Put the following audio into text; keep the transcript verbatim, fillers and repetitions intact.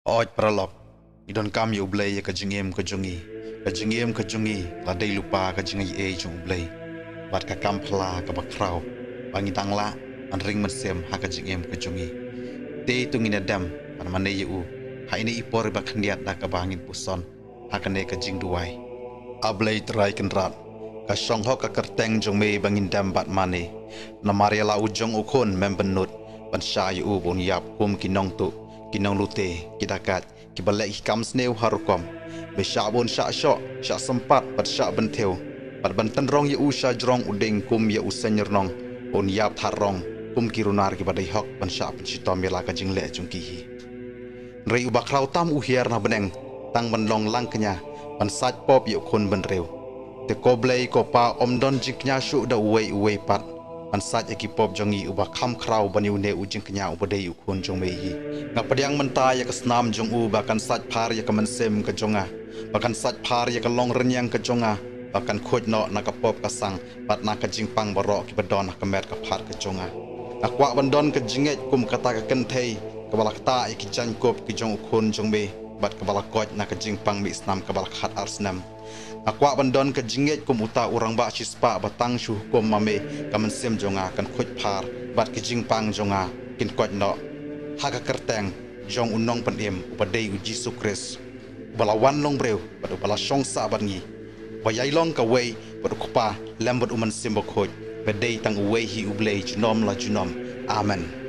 Oi paralok, ngi donkam ïa U Blei ïa ka jingim ka jong ngi. Ka jingim ka jong ngi la dei lypa ka jingaiei jong U Blei bad ka kam phylla kaba khraw ba ngi dang lah ban ring mynsiem ha ka jingim ka jong ngi. Te to ngin ïa dem ban mane ïa U ha ine i por iba khyndiat da kaba ngin puson ha kane ka jingduwai. A Blei Trai Kynrad, ka shong hok ka kyrteng jong Me ba ngin dem bad mane. Namar ïa la u jong u Khun Mem bynnud ban shah ïa U ba un ïap kum ki nongtuh, ki nonglute, ki dakait, kiba leh ki kam sniew ha rukom. Me shah ba un shah shoh, shah sympat bad shah bynthiew, bad ban tynrong ïa U sha jrong u dieng kum ïa u seng rnong, ba un ïap thad rong kum ki runar kiba dei hok ban shah pynshitom ïa la ka jingleh jong ki hi. Hynrei uba khraw tam u hiar na bneng tang ban long langkñia ban sait pop ïa u khun bynriew. Te ko Blei ko Pa, ym don jingkñia shuh da uwei uwei pat ban sait ïa ki pop jong ngi, uba kham khraw ban ïa une u jingkñia uba dei u Khun jong Me hi. Nga pdiang mynta ïa ka snam jong U ba kan sait phar ïa ka mynsiem ka jong nga, ba kan sait phar ïa ka longrynïeng ka jong nga, ba kan khuid noh na ka pop ka sang bad na ka jingpang baroh kiba don ha ka met ka phad ka jong nga. Nga kwah ban don ka jingngeit kum kata ka kynthei kaba la ktah ïa ki jaiñkup ki jong u Khun jong Me bad kaba la koit na ka jingpang mih snam kaba la khat ar snem. Nga kwah ban don ka jingngeit kum uta u rangbah shispah ba tang shu hukum ma Me, ka mynsiem jong nga kan khuid phar bad ki jingpang jong nga kin koit noh, ha ka kyrteng jong U Nongpynim uba dei U Jisu Khrist, uba la wan long briew bad uba la shong sah bad ngi, uba ïai long kawei bad U Kpa lem bad U Mynsiem Bakhuid, ba dei tang uwei hi U Blei junom la junom. Amen.